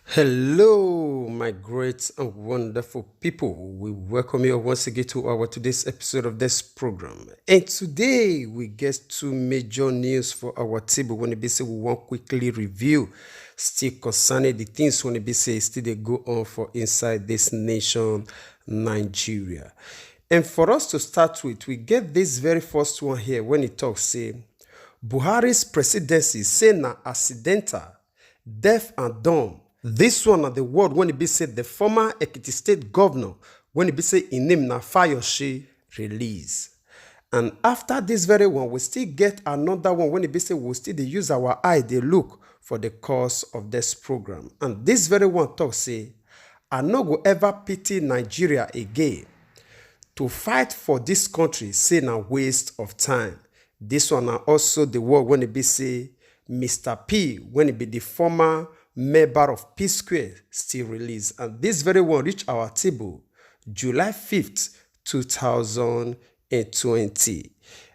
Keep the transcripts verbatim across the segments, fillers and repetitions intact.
Hello, my great and wonderful people. We welcome you once again to our today's episode of this program. And today we get two major news for our table when we say we want quickly review still concerning the things when we say still they go on for inside this nation, Nigeria. And for us to start with, we get this very first one here when it talks say Buhari's presidency say na accidental, deaf and dumb. This one na the word when it be said the former Ekiti State governor when it be say in name na Fayoshe release. And after this very one, we still get another one when it be say we still dey use our eye dey look for the cause of this program. And this very one talk say, I no go ever pity Nigeria again. To fight for this country say na waste of time. This one na also the word when it be say Mister P, when it be the former member of P Square, still release. And this very one reach our table July fifth, two thousand and twenty.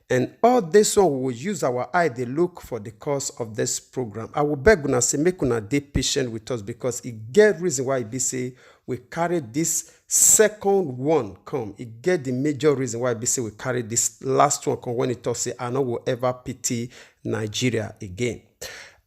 And all this one we will use our eye dey look for the cause of this program. I will beg una say make una dey patient with us because e get reason why e be say we carry this second one come. E get the major reason why e be say we carry this last one come when e talk say I no go ever pity Nigeria again.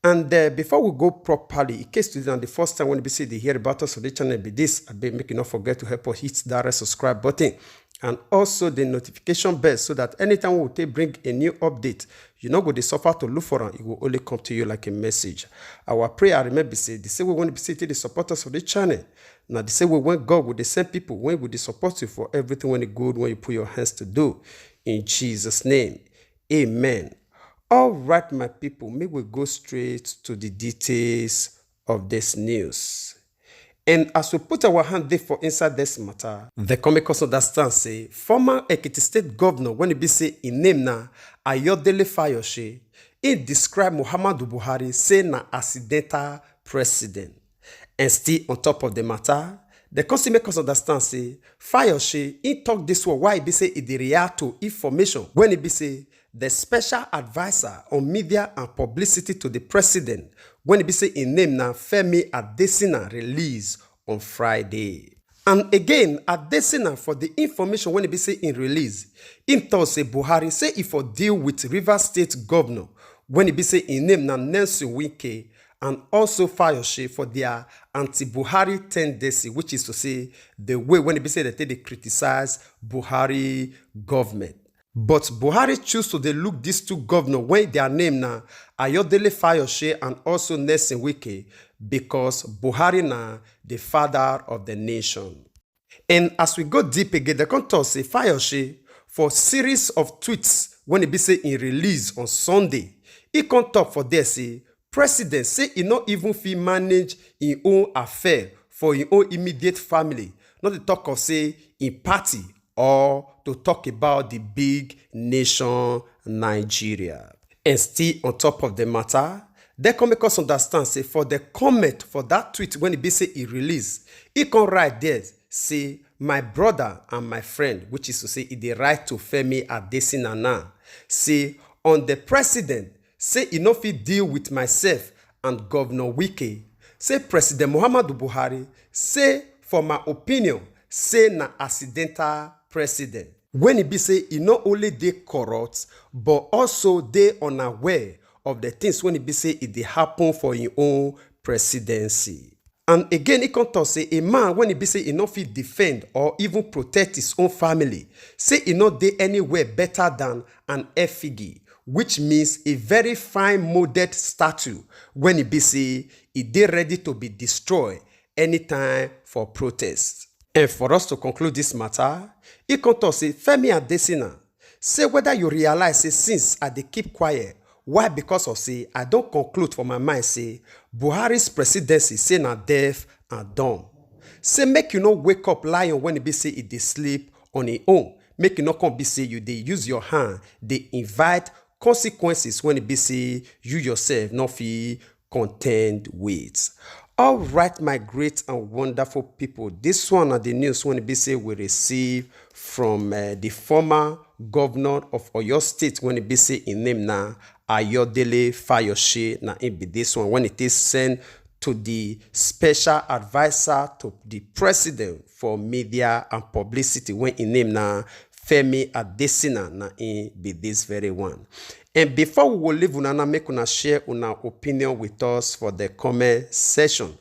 And uh, before we go properly, in case today na the first time when you see the hear about us on the channel be this, I beg make you not forget to help us hit that red subscribe button and also the notification bell so that anytime we take bring a new update, you no go dey suffer to look for am, it will only come to you like a message. Our prayer, remember, say the same way when we see the supporters of the channel, now the same way when God will dey send people when we dey support you for everything when it good when you put your hands to do. In Jesus' name, amen. All right, my people, may we go straight to the details of this news. And as we put our hand there for inside this matter, the come make us understand say former Ekiti State governor when he be say in name na Ayodele Fayoshe, he describe Muhammadu Buhari say na accidental president. And still on top of the matter, the come still make us understand say Fayoshe he talk this one why he be say he dey react to information when he be say the special adviser on media and publicity to the president when he be say im name na Femi Adesina release on Friday. And again, Adesina for the information when he be say im release, im talk say Buhari say e for deal with Rivers State governor when he be say im name na Nelson Wike and also Fayoshe for their anti-Buhari tendency, which is to say the way when he be say they take dey criticize Buhari government. But Buhari choose to dey look these two governors when their name na Ayodele Fayoshe and also Nelson Wike because Buhari na the father of the nation. And as we go deep again, they come talk say Fayoshe for series of tweets when he be say in release on Sunday, he come talk for there say president say he no even fit manage him own affair for him own immediate family, not to talk of say him party or to talk about the big nation Nigeria. And still on top of the matter, they come make us understand say for the comment for that tweet when he be say he release, he come write there say my brother and my friend, which is to say he dey write to Femi Adesina now, say on the president say he no fit deal with myself and Governor Wike, say President Muhammadu Buhari say for my opinion say na accidental president. When he be say he not only dey corrupt but also dey unaware of the things when he be say it dey happen for him own presidency. And again, he come talk say a man when he be say he no fit defend or even protect his own family, say he no dey anywhere better than an effigy, which means a very fine molded statue when he be say he dey ready to be destroyed anytime for protest. And for us to conclude this matter, he come talk say Femi Adesina say whether you realize say since I dey keep quiet, why? Because of say I don conclude for my mind say Buhari's presidency say na deaf and dumb. Say make you no wake up lion when e be say e dey sleep on im own. Make you no come be say you dey use your hand dey invite consequences when e be say you yourself no fit contend with. All right, my great and wonderful people, this one are the news when e be say we receive from uh, the former governor of Oyo State when e be say im name na Ayodele Fayoshe. Na im be this one when it is sent to the special adviser to the president for media and publicity, when im name na Femi Adesina, na im be this very one. And before we go leave una, na make una share una opinion with us for the comment section.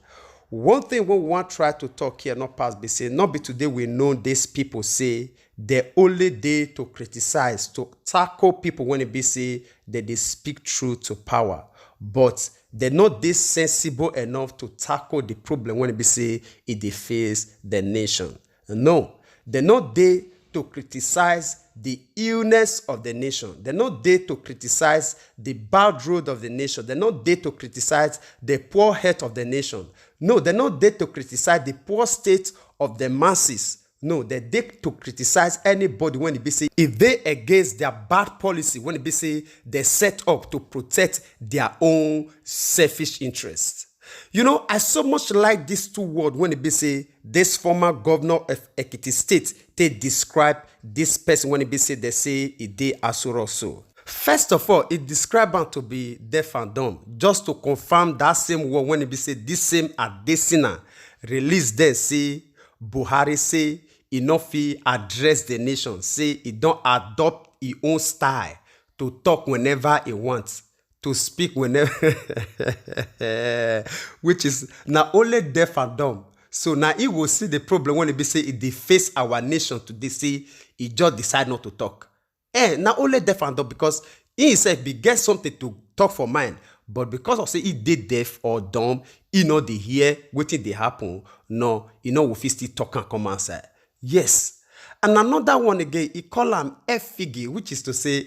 One thing wey we wan try to talk here, not pass be say, not be today we know these people say they only dey to criticize, to tackle people when e be say they dey speak truth to power, but they no dey sensible enough to tackle the problem when e be say e dey face the nation. No, they no dey to criticize the illness of the nation. They no dey to criticize the bad road of the nation. They no dey to criticize the poor health of the nation. No, they no dey to criticize the poor state of the masses. No, they dey to criticize anybody when e be say if they against their bad policy, when e be say they set up to protect their own selfish interests. You know, I so much like these two words when e be say this former governor of Ekiti State, they describe this person when e be say they say e dey Aso Rock so. First of all, e describe am to be deaf and dumb, just to confirm that same word when e be say this same Adesina release dem say Buhari say e no fit address the nation, say e don adopt e own style to talk whenever e want, to speak whenever, which is na only deaf and dumb. So na e go see the problem when e be say e dey face our nation today, say e just decide not to talk. Eh, na only deaf and dumb, because he himself be get something to talk for mind, but because of say he dey deaf or dumb, he no dey hear wetin dey happen. No, he no go fit still talk and come outside. Yes. And another one again, he call am efigi, which is to say,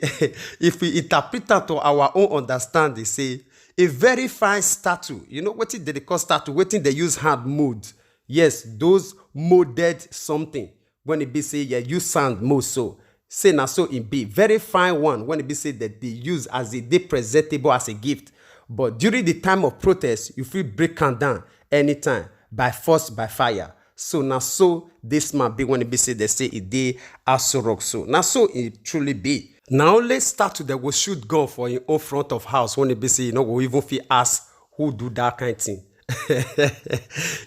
if we interpret am to our own understanding, say a very fine statue. You know wetin they dey call statue? Wetin they use hand mold? Yes, those molded something. When e be say you use sand mold so, say na so e be. Very fine one when e be say that they use as e dey presentable as a gift. But during the time of protest, you fit break am down anytime by force, by fire. So na so this man be when e be say they say e dey Aso Rock. So na so e truly be. Na only statue that go shoot gun for im own front of house when e be say you no go even fit ask who do that kind thing.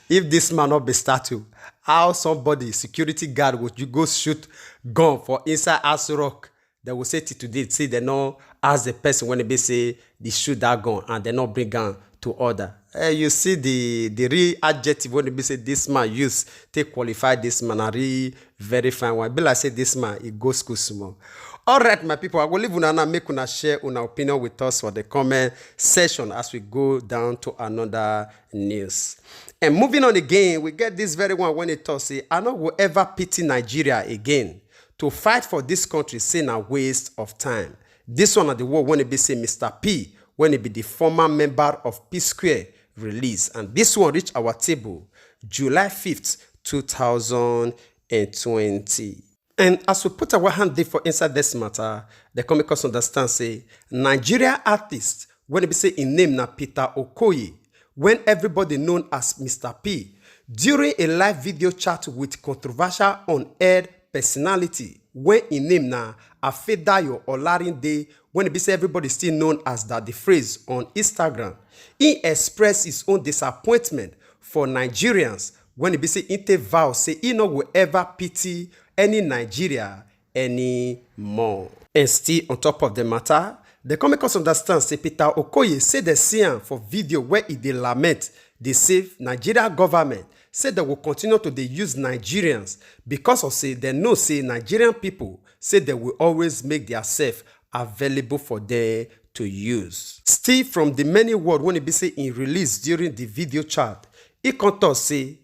If this man not be statue, how somebody, security guard, would you go shoot gun for inside Aso Rock? They will say till today, say they no ask the person when they be say they shoot that gun and they not bring gun to order. Eh, you see the the real adjective when they be say this man use take qualify this man, and real very fine one. Be like say this man, he go school small. All right, my people, I will leave una now, make una share una opinion with us for the comment section as we go down to another news. And moving on again, we get this very one when it talks say, "I no go ever pity Nigeria again. To fight for this country, say na waste of time." This one na the word when it be say Mister P, when it be the former member of P Square, release. And this one reach our table July fifth, two thousand and twenty. And as we put our hand there for inside this matter, they come make us understand say Nigeria artist, when it be say in name na Peter Okoye, when everybody known as Mister P, during a live video chat with controversial on-air personality, when in name na Afedayo Olarinde, when it be say everybody still known as Daddy Freeze on Instagram, he expressed his own disappointment for Nigerians when it be say he take vow say he no go ever pity any Nigeria anymore. And still on top of the matter, they come make us understand say Peter Okoye say they see am for video where he dey lament, they say Nigeria government say they will continue to dey use Nigerians because of say they know say Nigerian people say they will always make their self available for them to use. Still from the many word when it be say in release during the video chat, he come talk say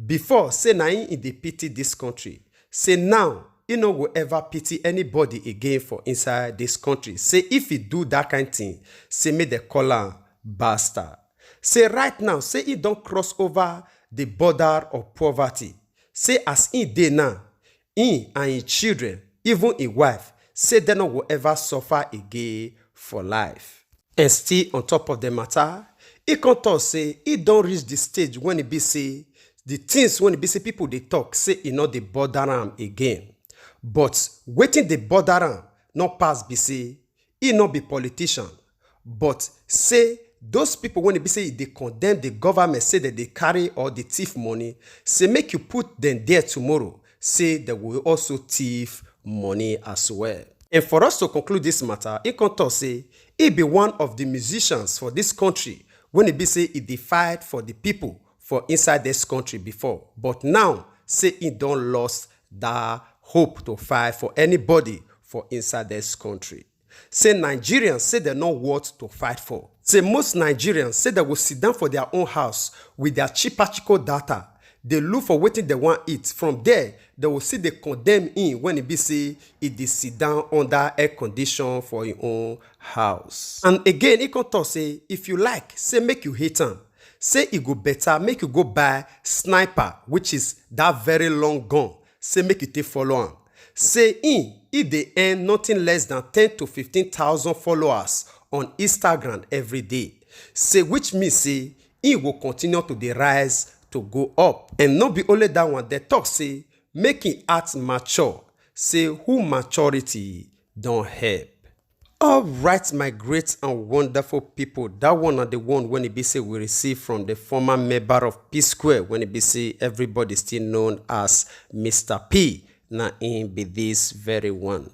before say na him he dey pity this country. Say now he no go ever pity anybody again for inside this country. Say if he do that kind thing, say make they call am bastard. Say right now, say he don cross over the border of poverty. Say as he dey now, he and his children, even his wife, say they no go ever suffer again for life. And still on top of the matter, he come talk say he don reach the stage when e be say the things when e be say people dey talk say e no dey bother am again. But wetin dey bother am no pass be say he no be politician, but say those people wey e be say e dey condemn the government say dem dey carry or dey thief money, say make you put dem there tomorrow, say dem go also thief money as well. And for us to conclude this matter, he come talk say he be one of the musicians for this country wey e be say e dey fight for the people for inside this country before, but now say he don lost that hope to fight for anybody for inside this country. Say Nigerians say dem no want to fight for. Say most Nigerians say dem go sit down for their own house with their cheaper chico data, dey look for wetin dem wan eat. From there, dem go still dey condemn him wey e be say e dey sit down under air condition for him own house. And again, he come talk say if you like, say make you hate am. Say e go better make you go buy sniper, which is that very long gun. Say make you take follow am. Say him, he dey earn nothing less than ten to fifteen thousand followers on Instagram every day. Say which means say he go continue to dey rise to go up. And no be only that one, dem talk say make him act mature. Say who maturity don help. All right, my great and wonderful people, that one na the one wey e be say we receive from the former member of P Square, wey e be say everybody still known as Mister P. Na him be this very one.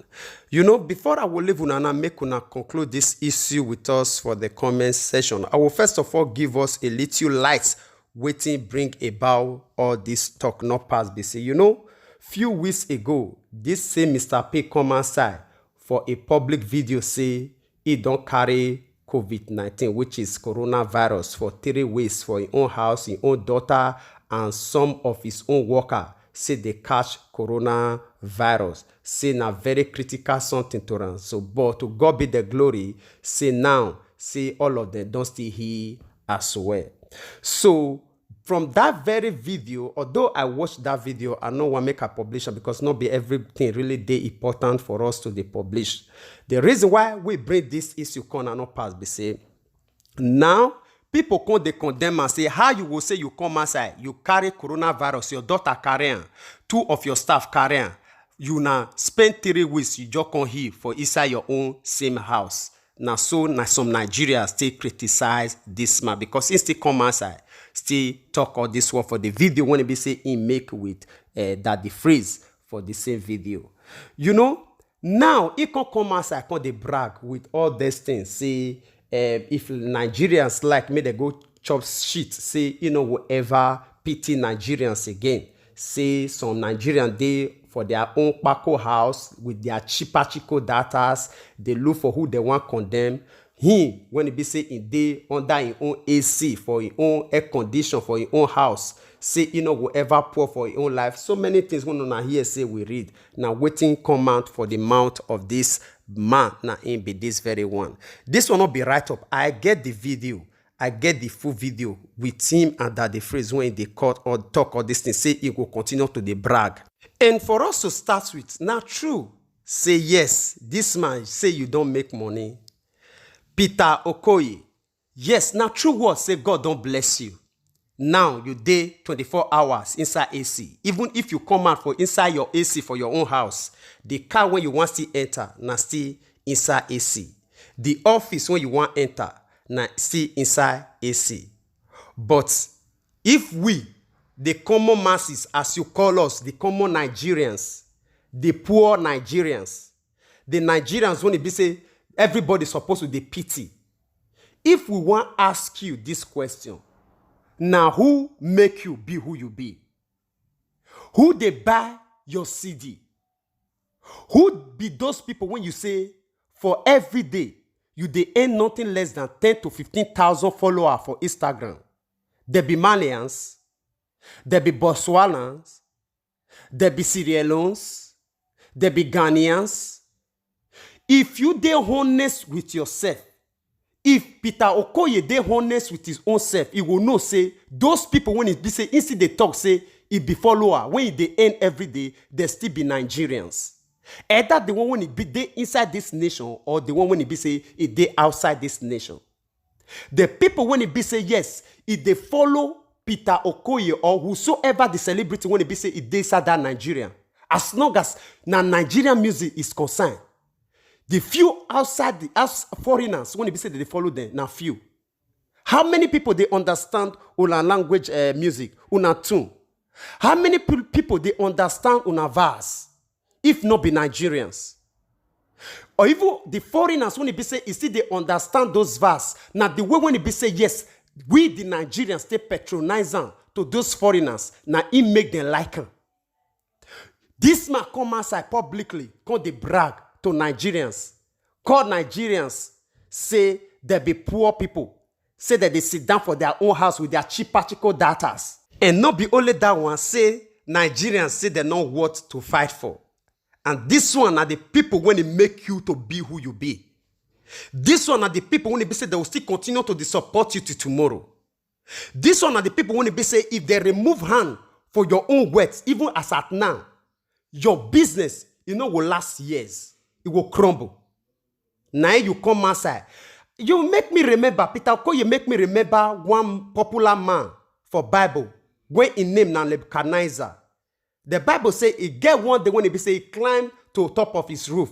You know, before I will leave una now, make una conclude this issue with us for the comment section. I will first of all give us a little light wetin bring about all this talk no pass be say, you know, few weeks ago, this same Mister P come outside for a public video say he don carry covid nineteen, which is coronavirus, for three weeks for him own house, him own daughter, and some of his own worker say they catch coronavirus. Say na very critical something to am. So, but to God be the glory, say now, say all of them don still heal as well. So, from that very video, although I watched that video, I no wan make a publish am because no be everything really dey important for us to dey publish. The reason why we bring this issue come and not pass be say, now people come dey condemn and say, how you go say you come outside, you carry coronavirus, your daughter carry am, two of your staff carry am, you na spend three weeks, you just come heal for inside your own same house. Na so na some Nigerians still criticize this man because he still come outside, still talk all this one for the video wey e be say he make with uh, Daddy Freeze for the same video. You know, now he come come outside, come dey brag with all these things. Say uh, if Nigerians like, make dem go chop shit. Say he no go ever pity Nigerians again. Say some Nigerians dey for their own kpako house with their cheaper chico datas, dey look for who dem wan condemn. Him, wey e be say he dey under him own A C for him own air condition for him own house, say he no go ever poor for him own life. So many things wey una hear say we read, na wetin come out for the mouth of this man, na him be this very one. This one no be write up. I get the video. I get the full video with him and Daddy Freeze wey dey cut or talk all this thing, say he go continue to dey brag. And for us to start with, na true say yes, this man say you don make money. Peter Okoye, yes, na true word say God don bless you. Now you dey twenty-four hours inside A C. Even if you come out for inside your A C for your own house, the car wey you wan still enter na still inside A C. The office wey you wan enter na still inside A C. But if we, the common masses, as you call us, the common Nigerians, the poor Nigerians, the Nigerians wey e be say everybody suppose to dey pity, if we wan ask you this question, na who make you be who you be? Who dey buy your C D? Who be those people wey you say for every day you dey earn nothing less than ten to fifteen thousand followers for Instagram? There be Malians, there be Botswanans, there be Sierra Leones, there be Ghanaians. If you dey honest with yourself, if Peter Okoye dey honest with his own self, he go know say those people wey e be say he still dey talk say he be follower, wey he dey earn every day, they still be Nigerians. Either the one wey e be dey inside this nation or the one wey e be say he dey outside this nation. The people wey e be say yes, e dey follow Peter Okoye or whosoever the celebrity wey e be say e dey inside that Nigeria. As long as na Nigerian music is concerned, the few outside the as foreigners wey e be say they dey follow them na few. How many people dey understand una language, eh, music, una tune? How many pe- people dey understand una verse? If not be Nigerians, or even the foreigners, when e be say e still dey understand those verse, na the way when e be say yes, we the Nigerians take patronize am to those foreigners, na im make them like am. This man come outside publicly, come dey brag to Nigerians, call Nigerians say they be poor people, say that they sit down for their own house with their cheap particle datas. And not be only that one, say Nigerians say they no worth to fight for. And this one are the people when it make you to be who you be. This one are the people when it be say they will still continue to dey support you till tomorrow. This one are the people when it be say if they remove hand for your own words, even as at now, your business, you know, will last years. It will crumble. Now you come outside. You make me remember, Peter Okoye make me remember one popular man for Bible when his name na Nebuchadnezzar. The Bible say he get one day when he be say he climbed to top of his roof.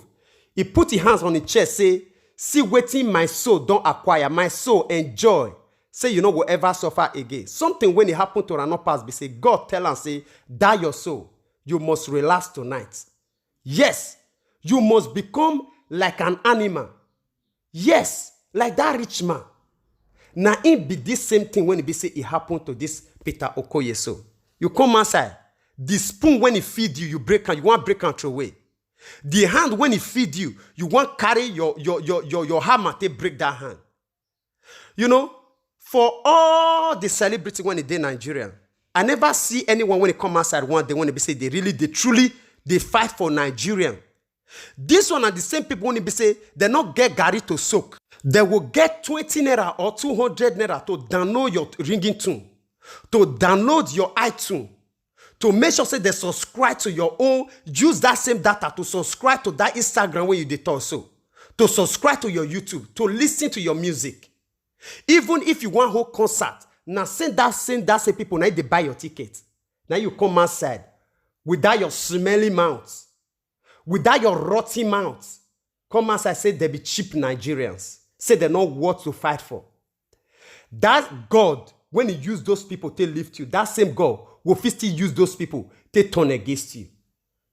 He put his hands on his chest, say, "See wetin my soul don acquire, my soul enjoy. Say you no go ever suffer again." Something when it happened to Rano Pass be say God tell am say, "That your soul, you must relax tonight. Yes, you must become like an animal." Yes, like that rich man. Now it be this same thing when it be say it happened to this Peter Okoye. So you come outside, the spoon when it feed you, you break and you want break and throw away. The hand when it feed you, you want carry your your your your, your hammer to break that hand. You know, for all the celebrity when it dey Nigeria, I never see anyone when it come outside one day when it be say they really, they truly, they fight for Nigerian. This one are the same people when it be say they not get garri to soak. They will get twenty naira or two hundred naira to download your ringing tune, to download your iTunes, to make sure say they subscribe to your own, use that same data to subscribe to that Instagram when you dey talk so, to subscribe to your YouTube, to listen to your music. Even if you want whole concert, now send that send that same people now they buy your ticket. Now you come outside with that your smelly mouth, with that your rotten mouth. Come outside say they be cheap Nigerians. Say they not worth to fight for. That God, when he use those people to lift you, that same God will fit still use those people to turn against you.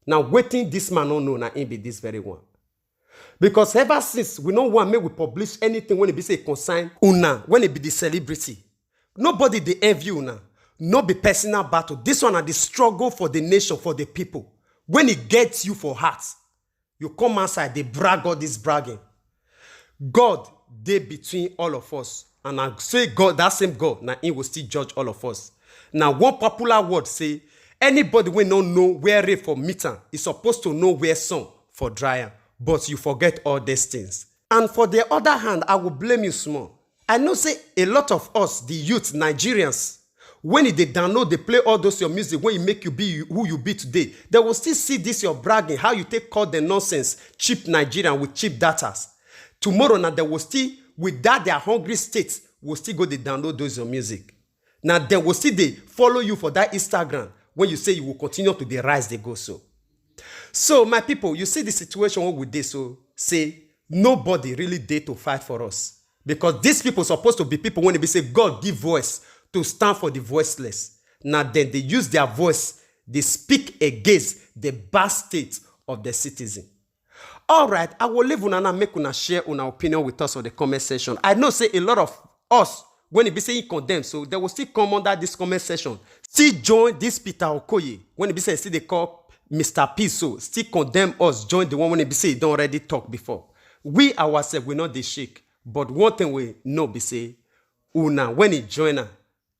Now waiting this man don't know now him be this very one. Because ever since we no want make we publish anything when it be say concern una, when it be the celebrity. Nobody dey envy una. No be personal battle. This one are the struggle for the nation, for the people. When it gets you for heart, you come outside, they brag all this bragging. God dey between all of us. And I say God, that same God, now he will still judge all of us. Now one popular word say, anybody wey no know where rain for meet am is supposed to know where sun for dry am. But you forget all these things. And for the other hand, I will blame you small. I know say a lot of us, the youth, Nigerians, when they download, they play all those your music, when you make you be who you be today, they will still see this your bragging, how you take call the nonsense, cheap Nigerian with cheap datas. Tomorrow now, they will still, with that their hungry state, will still go dey download those your music. Now they will still dey follow you for that Instagram when you say you will continue to dey rise, they go so. So my people, you see the situation wey we dey so, say nobody really dey to fight for us, because these people supposed to be people when they be say God give voice to stand for the voiceless. Now then they use their voice, they speak against the bad state of the citizen. All right, I will leave una now, make una share una opinion with us on the comment section. I know say a lot of us, when it be say he condemn, so they will still come under this comment section. Still join this Peter Okoye, when it be say still they call Mister P, so still condemn us, join the one when it be say he don't already talk before. We ourselves, we not dey shake, but one thing we know be say, una, when he join am,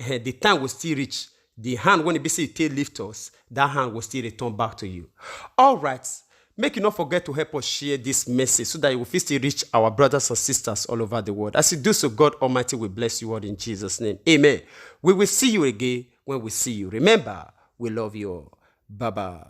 eh, the time will still reach. The hand when it be say it take lift us, that hand will still return back to you. All right. Make you not forget to help us share this message so that it will fit still reach our brothers and sisters all over the world. As you do so, God Almighty will bless you all in Jesus' name. Amen. We will see you again when we see you. Remember, we love you all. Bye bye.